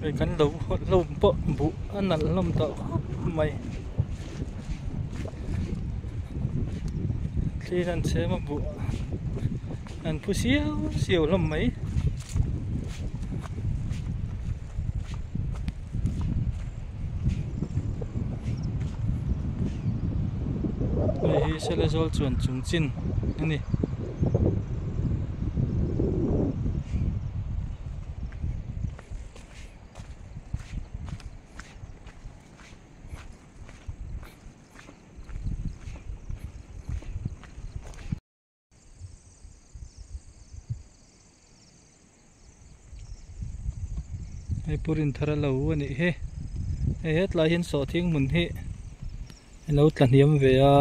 Hei kan lo hlawm pawh buh a nalh hlawm tawh khawp mai. Thli an chhem a buh an phu siau siau hlawm mai. Hei hi Selazawl chuan chung chin a ni. Hei pu Rinthara lo a nih hi hei hetlai hian sawhthing hmun hi a lo tla hniam ve a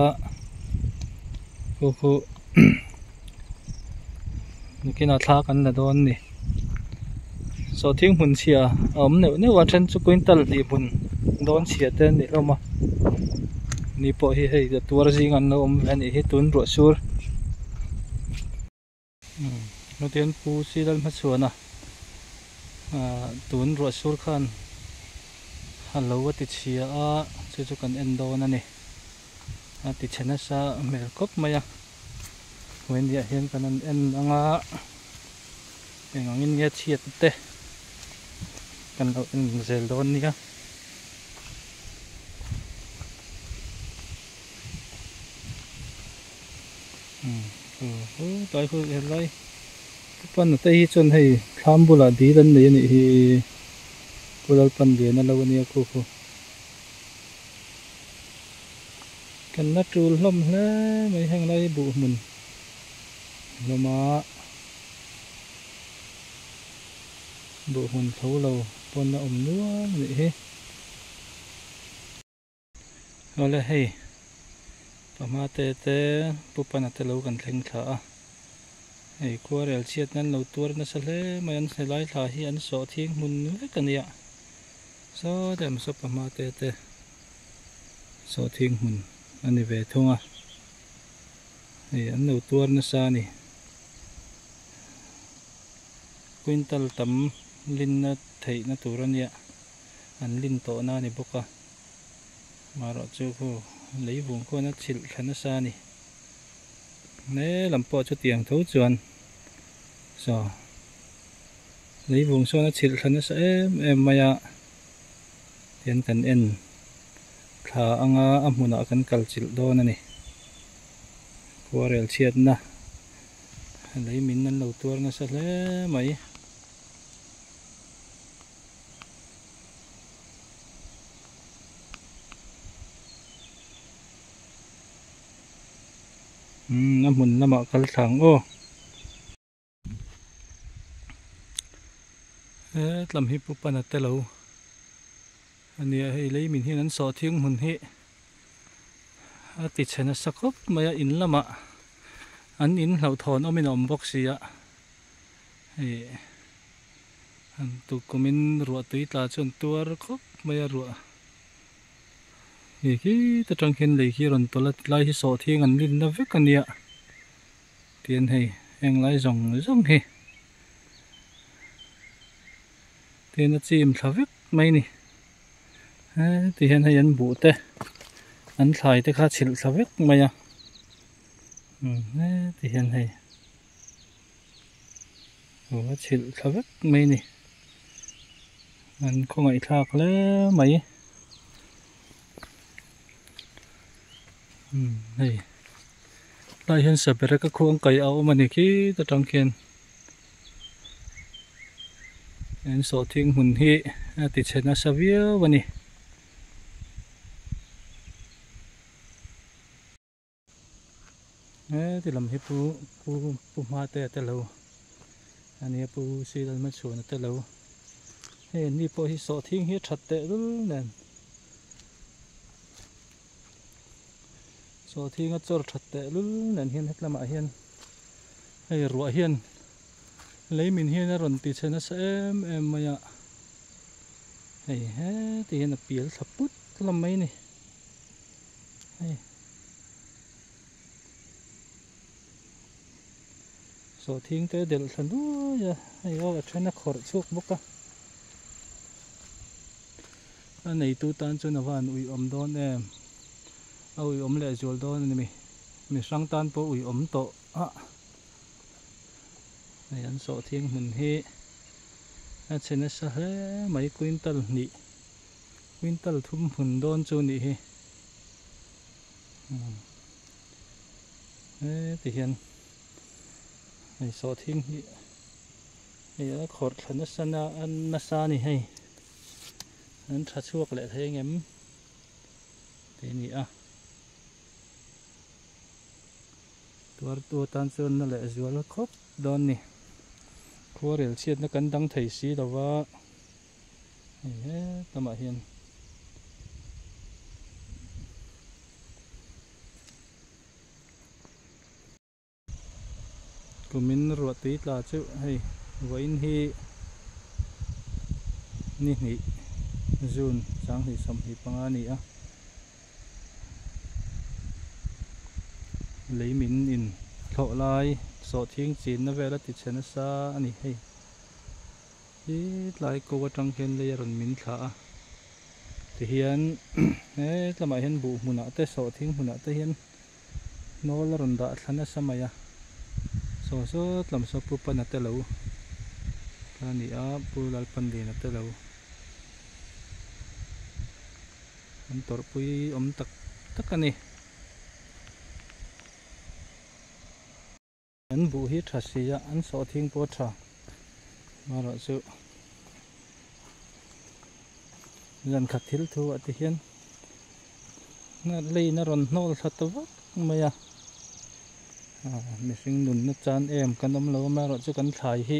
khu khu nakinah thla kan la dawn a ni sawhthing hmun chhia a awm neuh neuh a then chu quintal hnih hmun dawn chhia te an ni hlawm a ni pawh hi hei tuar zing an lo awm ve a nih hi tun ruah sur. Hetiang pu chi lal hmachhuan a ahh tun ruah sur khan a lo a ti chhia a chu chu kan en dawn a ni a ti chhe nasa hmel khawp mai a hmuiah hian kan han en ang a eng angin nge chhiat te kan lo en zel dawn nia. Tlai khu helai pan te hi chuan hei thlam bulah dil an nei a nih hi Pu Lalpanliana lo ania khu khu kan la tul hlawm hle mai heng lai hi buh hmun hlawm a buh hmun tho lo pawn a awm nual a nih hi. Awle hei pahma te te pu pana te lo kan thleng thla a hei khuarel chhiat nan lo tuar nasa hle mai an helai thla hi an sawh thing hmun vek a nia saw dem saw pahma te te sawh thing hmun a ni ve thung a hei an lo tuar nasa a ni quintal tam linna theihna tur a nia an lin tawhna a ni bawk a. Marawh chu khu lei vung khuan a chhilh thla nasa a ni. He lam pawh chutiang tho chuan saw lei vung sawn a chhilh thla nasa em em mai a tian kan en thla anga a hmunah kan kal chilh dawn a ni. Khuarel chhiatna lei min an lo tuar nasa hle mai. Umm a hmun lamah kal thla ang aw. Hetlam hi Pu Pana te lo a nia hei lei min hian an sawh thing hmun hi a ti chhe nasa khawp mai a in lamah an in hlauhthawn awmin a awm bawk si a hei. An tukkumin ruah tui tla chu an tuar khawp mai a ruah hi khi ta tang khian lei khi a rawn tawlh a tilai hi sawhthing an rinna vek a nia tian hei heng lai zawng zawng hi tian a chim thla vek mai a ni heti hian hei an buh te an thlai te kha chhilh thla vek mai a heti hian hei. Aw a chhilh thla vek mai a ni an khawngaih thlak hle mai umm hei tlaiah hian saberek a khuang kaih a awm a ni khi ta tang khian an sawhthing hmun hi a ti chhe nasa viau a ni. He ti lam hi pu pu pu hma te a telo ania pu Silalma chhuan a telo hei an ni pawh hi sawhthing hi a that teh lul nen sawhthing a chawr that teh lul nen hian hetlamah hian hei ruah hian lei min hian a rawn ti chhe nasa em em mai a hei heti hian a pial thla put lam mai a ni hei. Sawhthing te delh thla nuai a hei aw a then a khawrh chhuak bawk a. A neitu tan chuan a va han uiawm dawn em a uiawm leh zual dawn a ni mi hrang tan pawh uiawm tawh a hei an sawhthing hmun hi a chhe nasa hle mai quintal hnih quintal thum hmun dawn chu a nih hi heti hian hei sawhthing hi hei a khawrh thla nasa na nasa a ni hei an tha chhuak leh thei ang em tih a ni a tuartu atan chuan na leh zual khawp dawn a ni khuarel chhiatna kan dang thei si lo va hei helamah hian. Kumin ruah tui tla chu hei vawiin hi ni hnih June 2025 a ni a lei min in thlawh lai sawhthing chinna vel a ti chhe nasa a ni hei hi tlai ko atang hian lei a rawn min thla a tihian hetlamah hian buh hmunah te sawhthing hmunah te hian. Hnawl a rawn dah thla nasa mai a, saw sawt lam saw Pu Pana te lo tla a ni a, Pu Lalpanliana te lo an tawrhpui awm tak tak a ni. An buh hi tha si a, an sawhthing pawh a tha marawh chu zan khat thil thu ah te hian leiin a rawn hnawl thla ta vak mai a, mihring nunna chan em kan awm lo a marawh chu kan thlai hi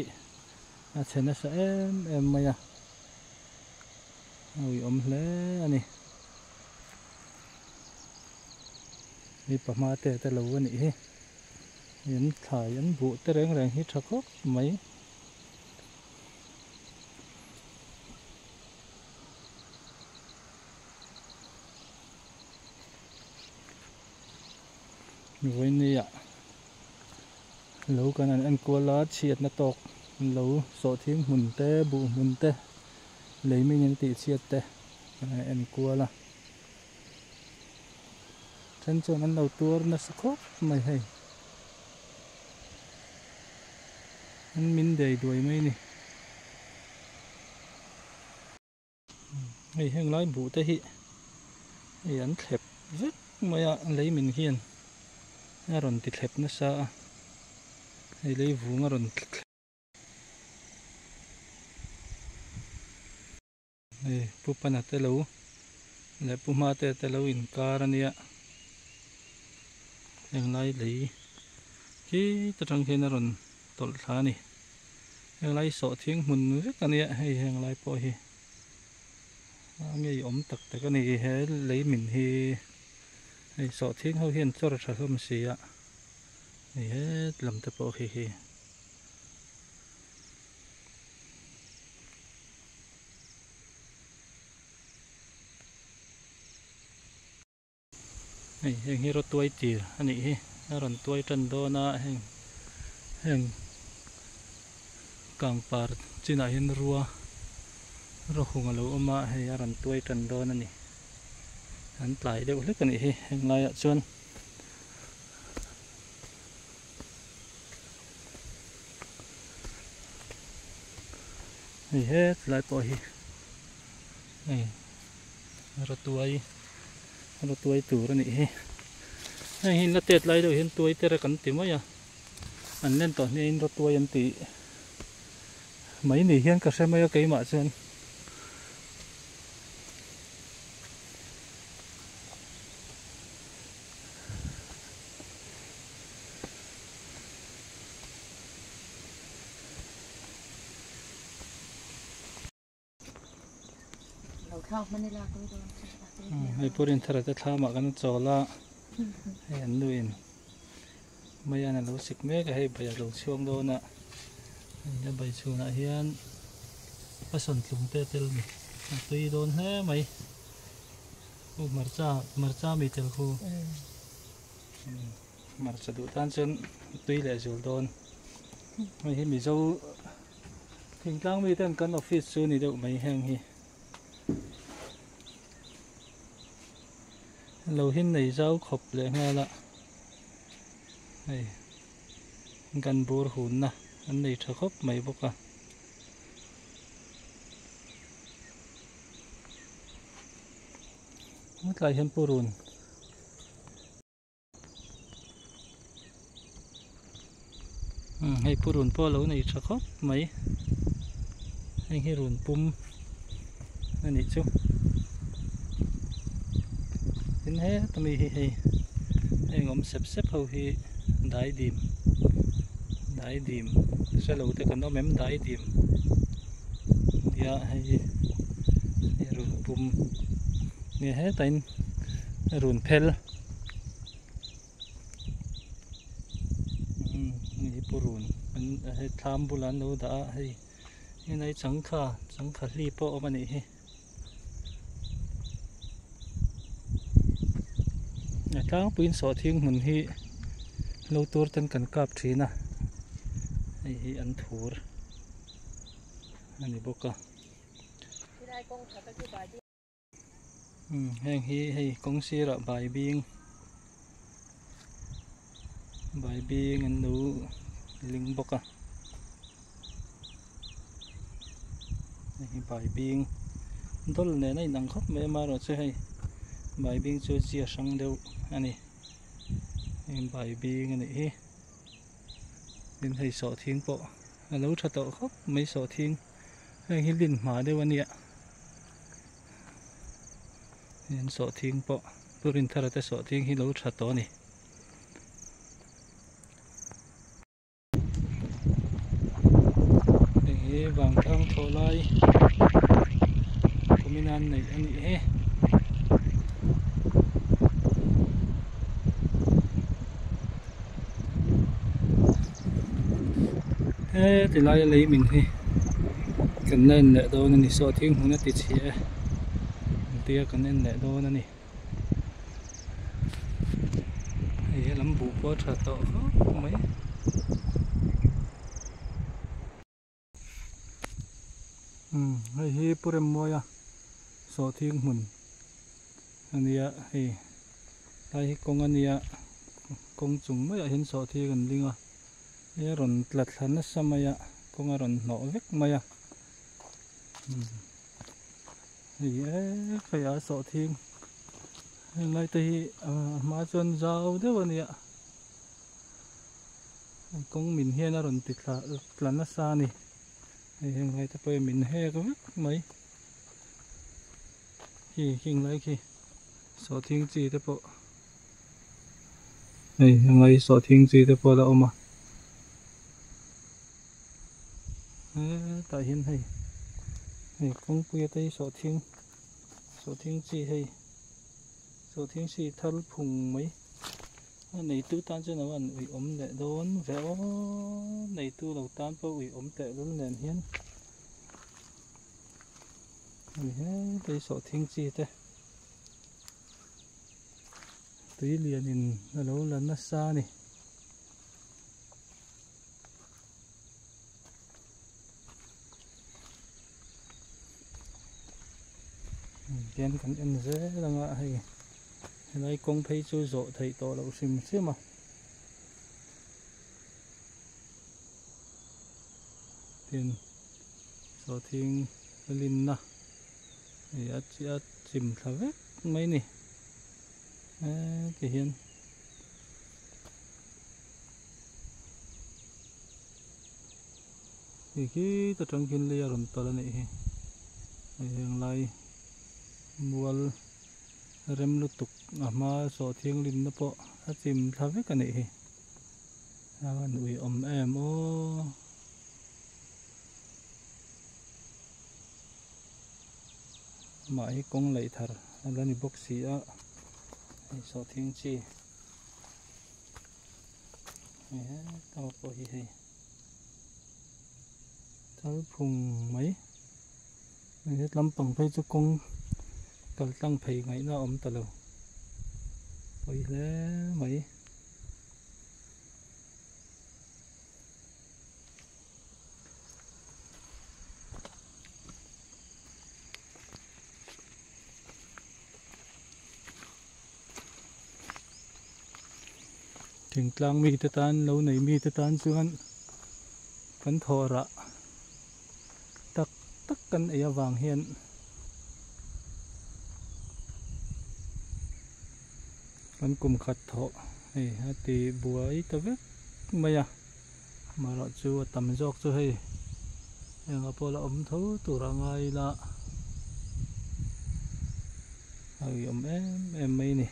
a chhe nasa em em mai a, a uiawm hle a ni. Mipa hma te te lo a nih hi. An thlai an buh te reng reng hi tha khawp mai. Vawinia lo kan han enkual a chhiatna tawk lo sawhthing hmun te buh hmun te lei ming in tih chhiat te kan han enkual a. Then chuan an lo tuar nasa khawp mai hei. An min dei duai mai a ni. Hei heng lai buh te hi hei an thlep vek mai a lei min hian a rawn ti thlep nasa a hei lei vung a rawn thlep. Hei Pu Pana te lo leh Pu Hmate te lo inkar a nia heng lai lei khi ta tang khian a rawn tawlh thla a ni heng lai sawhthing hmun vek a nia hei heng lai pawh hi a ngei awm tak tak a ni he lei min hi hei sawhthing ho hian chawr tha hlawm si a hei het lam te pawh khi hi. Hei heng hi rawtuai tir a nih hi a rawn tuai tan dawn a heng heng kangpar chinah hian rua rawhung a lo awm a hei a rawn tuai tan dawn a ni an tlai deuh hlek a nih hi heng laiah chuan. Hei het lai pawh hi hei rawtuai rawtuai tur a nih hi heng hi la tet lai deuh hian tuai te rek an ti mai a an len tawh hniahin rawtuai an ti mai ni hian ka hre mai a keimah chuan. Hei purin thar te thlam ah kan chawl a hei an nu in mai an alo sik mek a hei bai alo chhuak dawn a hei a bai chhun ah hian a sawntlung te a tel a ni a tui dawn hle mai. U hmarcha hmarcha mi tel khu hmarcha duh tan chuan tui leh zul dawn hei hi mizo thingtlang mi ten kan office chu ni deuh mai heng hi. Lo hi nei zau khawp leh nghal a hei gan bur hunna an nei tha khawp mai bawk a. Hetlai hian purun. Hei purun pawh a lo nei tha khawp mai heng hi run pum a nih chu tin heta mi hi hei heng awm sep sep ho hi daidim daidim hre lo te kan awm em daidim nia hei hi run pum nia hetah in run phel. Hei hi purun an hei thlam bulah an lo dah a hei henai changkha changkha hli pawh a awm a nih hi a tlangpuiin sawhthing hmun hi lo tur ten kan kap thin a hei hi an thur a ni bawk a. Heng hi hei kawng sirah bai bing bai bing an lo ling bawk a hei hi bai bing dawl nen a inang khawp mai amaherawhchu hei bai bing chu zia hrang deuh a ni heng bai bing a nih hi tin hei sawhthing pawh a lo tha tawh khawp mai sawhthing heng hi lin hma deuh a nia. An sawhthing pawh Turin thara te sawhthing hi lo tha tawh a ni. Hei hi vangtlang thawh lai kumin an neih a nih hi. He ti lai a lei min hi kan la en leh dawn a ni sawhthing hmun a ti chhia e tia kan en leh dawn a ni hei he lam buh pawh a tha tawh khawp mai. Hei hi Pu Remmuaia sawhthing hmun a nia hei lai hi kawng a nia kawng chung maiah hian sawhthing an ling a hei a rawn tla thla nasa mai a kawng a rawn hnawh vek mai a hei e hei a sawhthing heng lai te hi a hma chuan zau deuh a nia. Kawng min hian a rawn ti thla tla nasa a ni hei heng lai te pawh hi min hek vek mai khi khing lai khi sawhthing chi te pawh hei heng lai sawhthing chi te pawh a la awm a hetah hian hei hei kawngpui te hi sawhthing sawhthing chi hei sawhthing chi thar phung mai. A neitu tan chuan a van ui awm leh dawn ve aw neitu lo tan pawh ui awm teh lul nen hian hei hetlai sawhthing chi te tui lian in a lo la nasa a ni. Tian kan en zel anga hei helai kawng phei chu zawh theih tawh loh hrim hrim a tin sawhthing linna hei a a chim thla vek mai a ni heti hian. Hei khi ta tang khian lei a rawn tawlh a nih hi hei heng lai mual rem lutuk a hma sawhthing limna pawh a chim thla vek a nih hi a van ui awm em aw. Amah hi kawng laih thar a la ni bawk si a hei sawhthing chi. Hei heta pawh hi hei thal phung mai hei het lampang phei chu kawng kal tlang phei ngaihna a awm ta lo pawi hle mai. Thingtlang mite tan lo nei mite tan chuan kan thawh rah tak tak kan ei avang hian kan kum khat thawh hei a ti buai ta vek mai a amaherawh chu a tam zawk chu hei engah pawh la awm tho tur a ngai ila a uiawm em em mai a ni.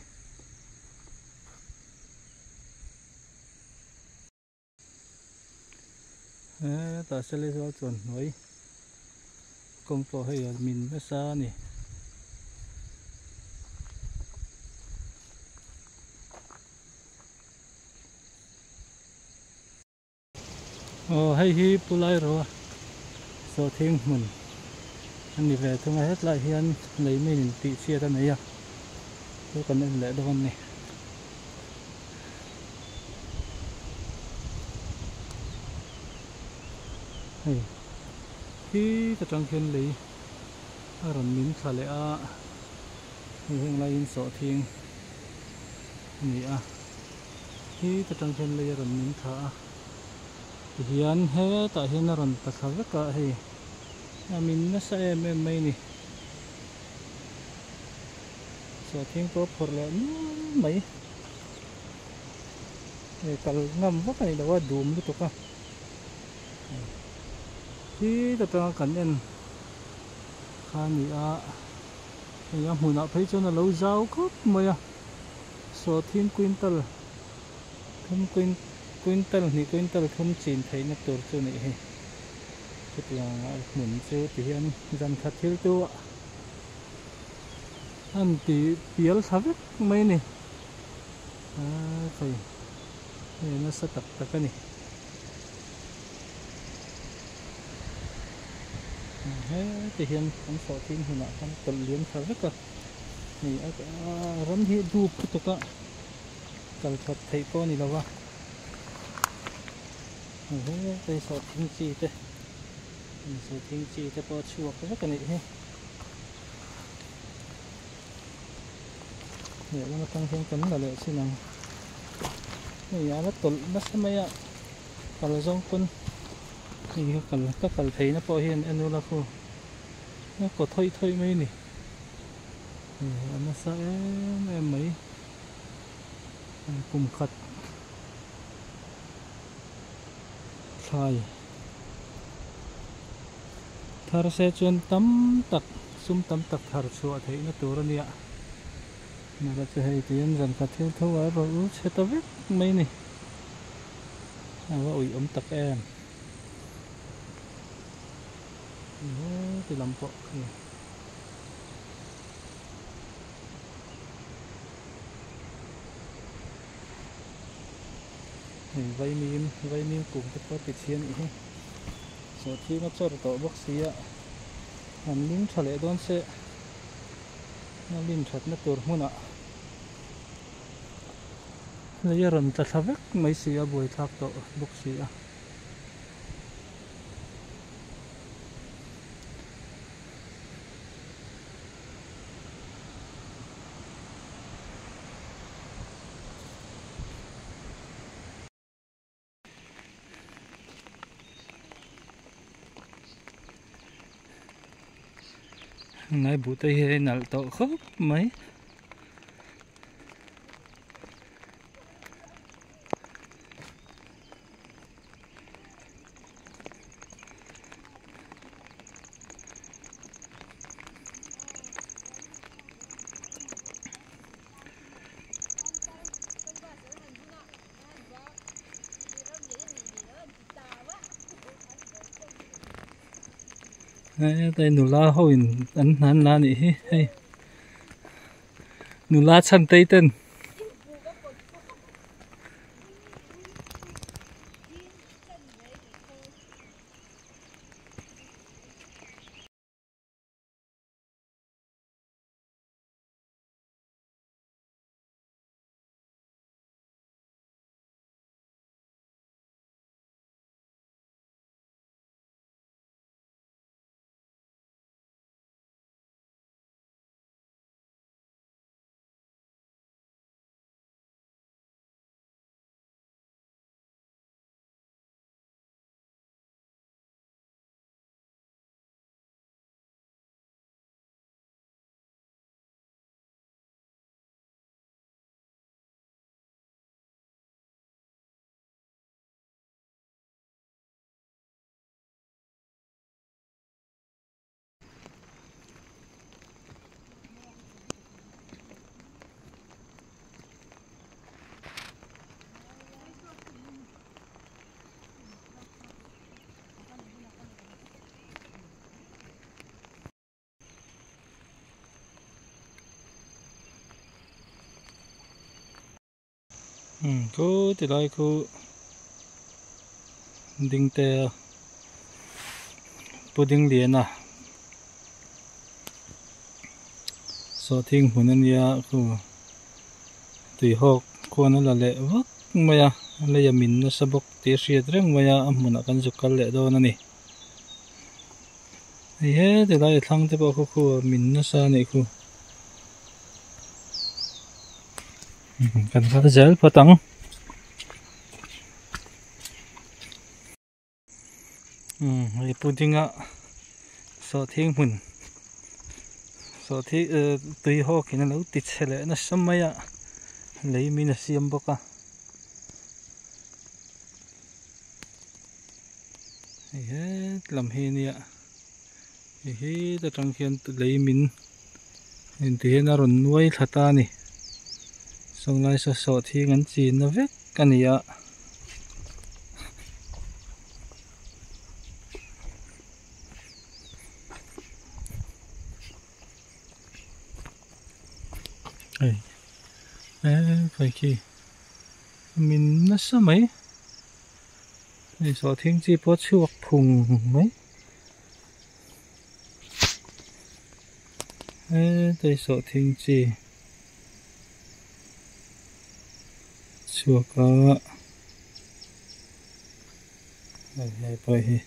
Hetah Selezual chuan hnuai kawng pawh hei a min nasa a ni. Aw hei hi Pu Lairoa sawhthing hmun a ni ve thung a hetlai hian lei min in tih chhiat a nei a chu kan en leh dawn a ni. Hei khi ta tang khian lei a rawn min thla leh a hei heng laiin sawhthing a ni a. Khi ta tang khian lei a rawn min thla a tihian hetah hian a rawn tla thla vek a hei a min nasa em em mai a ni sawhthing pawh a phawrh leh nual mai hei kal ngam vak a ni lo a dum lutuk a khi ta tanga kan en kha a ni a hei a hmunah phei chuan a lo zau khawp mai a. Sawhthing quintal thum quintal hnih quintal thum chin theihna tur chu nih hi. Chutiang a hmun chu ti hian zan khat thil tu a an ti pial thla vek mai a ni. Aaa thei hei nasa tak tak a ni. Heti hian an sawhthing hmunah khan tawlh liam thla vek a. Hei a ram hi dup lutuk a kal that theih pawh a ni lo va hei sawhthing chi te sawhthing chi te pawh a chhuak vek a nih hi lehlam atang hian kan la leh chin ang hei a la tawlh nasa mai a kal zawng pawn hei ka kal ka kal theihna pawh hian en ula khu a kaw thawih thawih mai a ni. A nasa em em mai kum khat thlai thar se chuan tam tak sum tam tak thar chhuah theih na tur a nia nula chu hei tiin zan khat thil tho a rawlh chhe ta vek mai a ni a va uih awm tak em he ti lam pawh khi. Hei vaimim vaimim kum te pawh ti chhi a nih hi sawhthing a chawr tawh bawk si a an lim tha leh dawn se a lim that na tur hmunah lei a rawn tla thla vek mai si a buaithlak tawh bawk si a. Ngai buh te hi a nalh tawh khawp mai. Hei nula ho in an hnan la anih hi hei nula chhan tei ten. Umm khu ti lai khu ding te a pudding lian a sawhthing hmun a nia khu tuihawk khuan a la leh vak mai a lei a min nasa bawk tih a hriat reng mai a a hmunah kan zuk kal leh dawn a ni hei heti lai a thlang te pawh khaw khu a min nasa a nih khu kan kal zel phawt ang. Umm hei pudding a sawhthing hmun sawhthing eh tui hawk in alo ti chhe leh nasa mai a lei min a siam bawk a hei het lam hi ania hei het atang khian lei min engti hian a rawn nuai thla ta a ni sawnglai saw sawhthing an chin na vek a ni a. Hei eh khai khi min nasa mai hei sawhthing chi pawh a chhuak phung mai hetlai sawhthing chi chhuak a hei hei pawh hi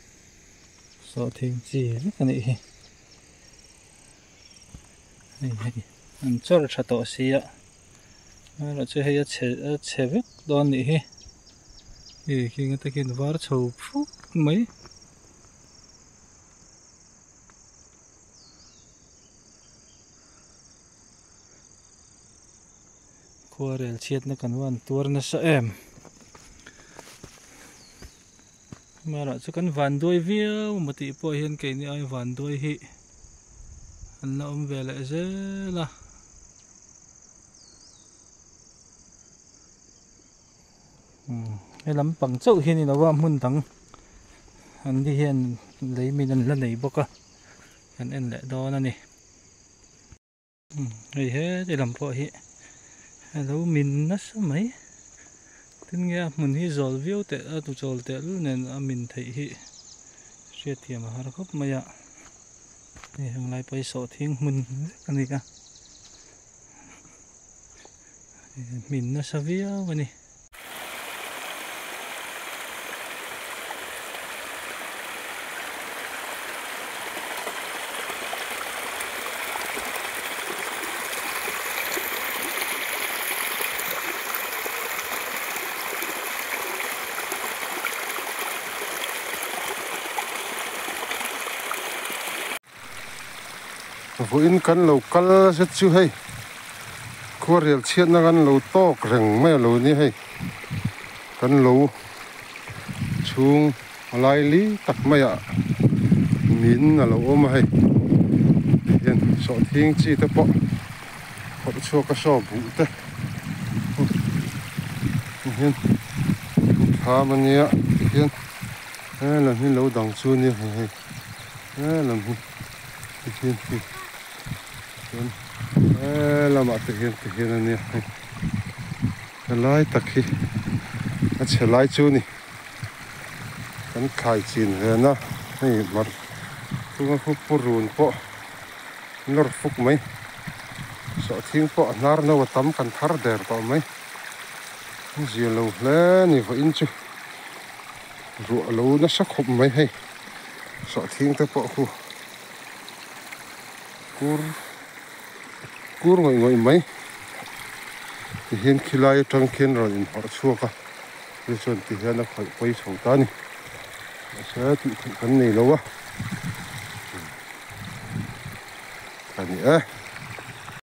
sawhthing chi vek a nih hi hei hei an chawr tha tawh si a amaherawh chu hei a chhe a chhe vek dawn a nih hi hei khing ata khian var chho phuk mai. Khuarel chhiatna kan van tuar nasa em amaherawh chu kan van duai viau maw tih pawh hian keini ai van duai hi an la awm ve leh zel a. He lampang chauh hi a ni lo a hmun dang an ni hian lei min an la nei bawk a kan en leh dawn a ni hei heti lam pawh hi a lo min nasa mai tin nge a hmun hi zawl viau teh a tu chawl teh lul nen a min theih hi hriatthiam a har khawp mai a hei heng lai pawh hi sawhthing hmun vek a ni a. Hmin nasa viau a ni. Vawiin kan lo kal zet chu hei khuarel chhiatna kan lo tawk reng mai a lo ni hei kan lo chhung a lai li tak maiah min a lo awm a hei tihian sawhthing chi te pawh phawrh chhuak a saw buh te tihian thlam a nia tihian helam hi lo dang chu a nia hei hei. He lam hi tikhian khi chuan he lamah te hian tikhian a nia hei helai tak hi a chhe lai chu a ni kan thlai chin ve na hei mar chunga khu purun pawh nawr fuk mai sawhthing pawh a hnar no a tam kan thar der tawh mai a zia lo hle a ni vawiin chu ruah a lo nasa khawp mai hei. Sawhthing te pawh khu kur kur ngawih ngawih mai tihian khilai atang khian rawn inphawrh chhuak a chu chuan tihian a khawih pawi chho ta a ni mahse tih theih kan nei lo a a ni e.